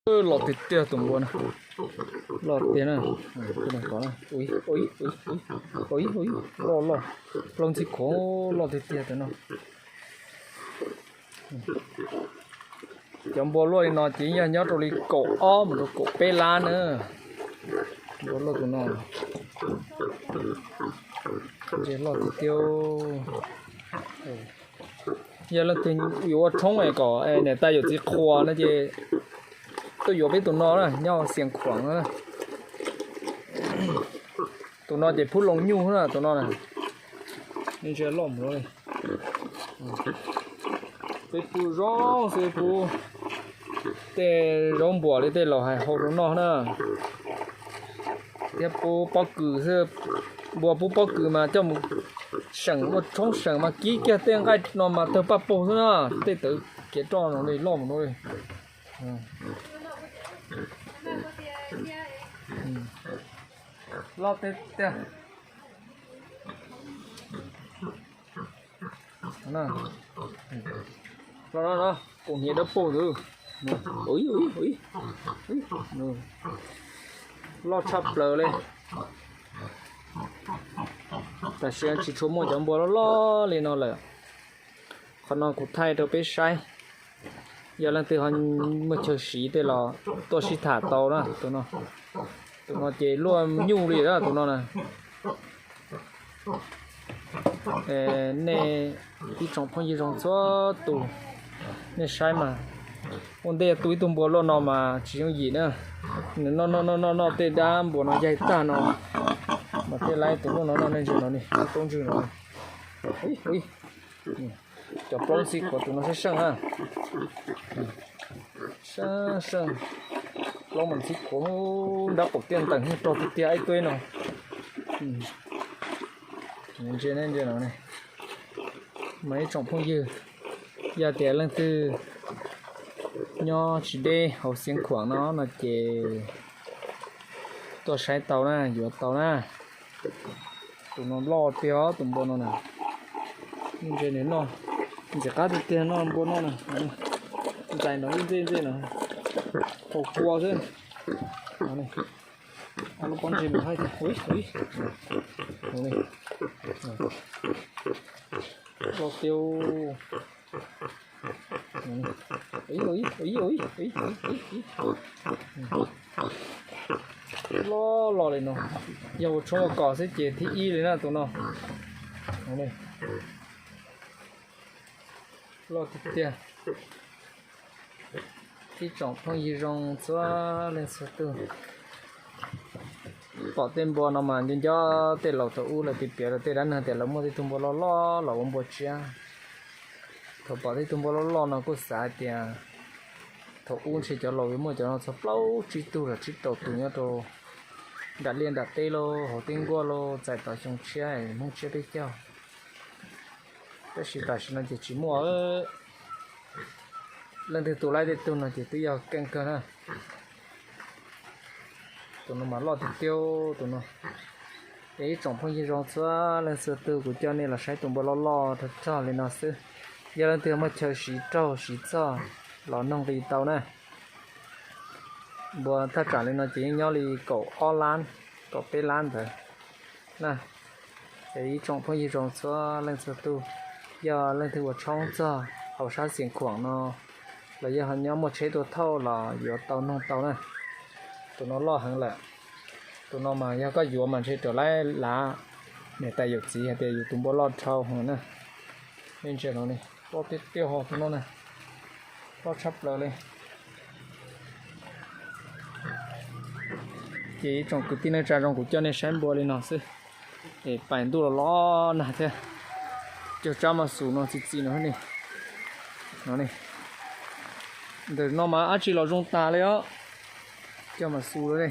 Loj tiag tiag tus npua no, loj tiag na. Loj loj, plaub ntxhib khuam, loj tiag tiag tus no. Cov npua luaj li no ces yog nyob rau li kaum ob mus rau kaum peb lab na. Npua luaj tus no loj tiag tiag. Yog leej twg yuav ua tshoob kom niam tais yawm txiv qhuas no ces tuaj yuav peb tus no na, nyob Xiav Khuam no. Tus no ces phub loo nyuj na, tus no na. Ntsia loj mus no li. Peb pub zoo xwb, pub tej zaub npuam li tej laus hais hau rau noj na. Thiab pub pob kws xwb, npua pub pob kws mas coj mus seem ua tshoob seem mas kib kiag tej nqaij no mas tawg paj paug xwb na. Tej tawv kiav roj no li loj mus no li. Loj tiag tiag. Loj no, kuv hniav dawb paug ntawd. Loj tshaj plaws li. Tam sim no tsis tshua muaj cov npua loj loj li no lawm. Qhov no kuv thaij rau peb saib. Yog leej twg ho muaj chaw siv tej los tuaj sib tham tau na tus no. Tus no ces luaj nyuj li na tus no na. Nej ib tsoom phooj ywg zoo txhua tus, nej saib mas, ua ntej tu ib tug npua luaj no mas tsis yooj yim na. Nws noj noj noj noj noj tej dab npua no yaig tag no, mas thiaj laib tus luaj no noj. Nej ntsia no ni, lub taub ntswg no. Cov plaub ntxhib khuam tus no seej seej na. Seej seej, plaub mas ntxhib khuam, nrab qaum tiaj ntees rog tiag tiag ib tug no. Ntsia no, mas ib tsoom phooj ywg, yog tias leej twg nyob tsis deb hauv Xiav Khuam no no ces tuaj saib tau na, yuav tau na. Tus no loj tiag os, tus npua no na. Ntsia nws noj, ntxim qab tiag tiag noj npua noj na. Ntxais nrov ntxej ntxej no, haus kua xwb. Lub pob ntseg mus haib tiag. Loj tiag. Loj loj li no, yog ua tshoob ua kos xwb ces thib ib li na tus no. Loj tiag tiag. Ib tsoom phooj ywg zoo txhua leej txhua tus, pom tej npua no mas nco nco tej laus thaum ub lawv piav piav rau tej dab neeg tias lawv muaj tej tug npua loj loj los ua npua tsiab. Thaum pom tej tug npua loj loj no kuj xav hais tias thaum ub ntshe cov laus yuav muaj cov no txog plaub tsib tug los tsib rau tus nyob rau nram liaj nram teb lauj, hauv teb nkuaj lauj, txais tau xyoo tshiab Hmoob tshiab peb caug. Tab sis tam sim no ces tsis muaj. Leej twg tus laib tej tug no ces twb yog keej kawg na. Tus no mas loj tiag tiag tus no. Es ib tsoom phooj ywg zoo txhua leej txhua tus, kuv coj nej los saib tus npua loj loj rog rog li no xwb. Yog leej twg muaj chaw siv raug siv txog los noog nqi tau na. Npua thaj tsam li no ces yeej nyob li kaum ob lab, kaum peb lab ntawd na. Es ib tsoom phooj ywg zoo txhua leej txhua tus, yog leej twg ua tshoob txog hauv sab Xiav Khuam no los yog nyob muaj tsheb tuaj thauj los yuav tau noog tau na. Tus no loj heev lawm. Tus no mas yog koj yuav mas ntshe raws laib lav niam tais yawm txiv hais tias yus tus npua loj dhau heev na. Nej ntsia no ne, loj tiag tiag ho tus no na, loj tshaj plaws li. Ces ib tsoom kwv tij neej tsa zoo, kuv coj nej saib npua li no xwb. Es pais ntuj los los nag thiab. Cog tsab mas xus no txi txiv no ne. No ne, ntawm no mas dab tsi los zoo tas li os. Cog mas xus li.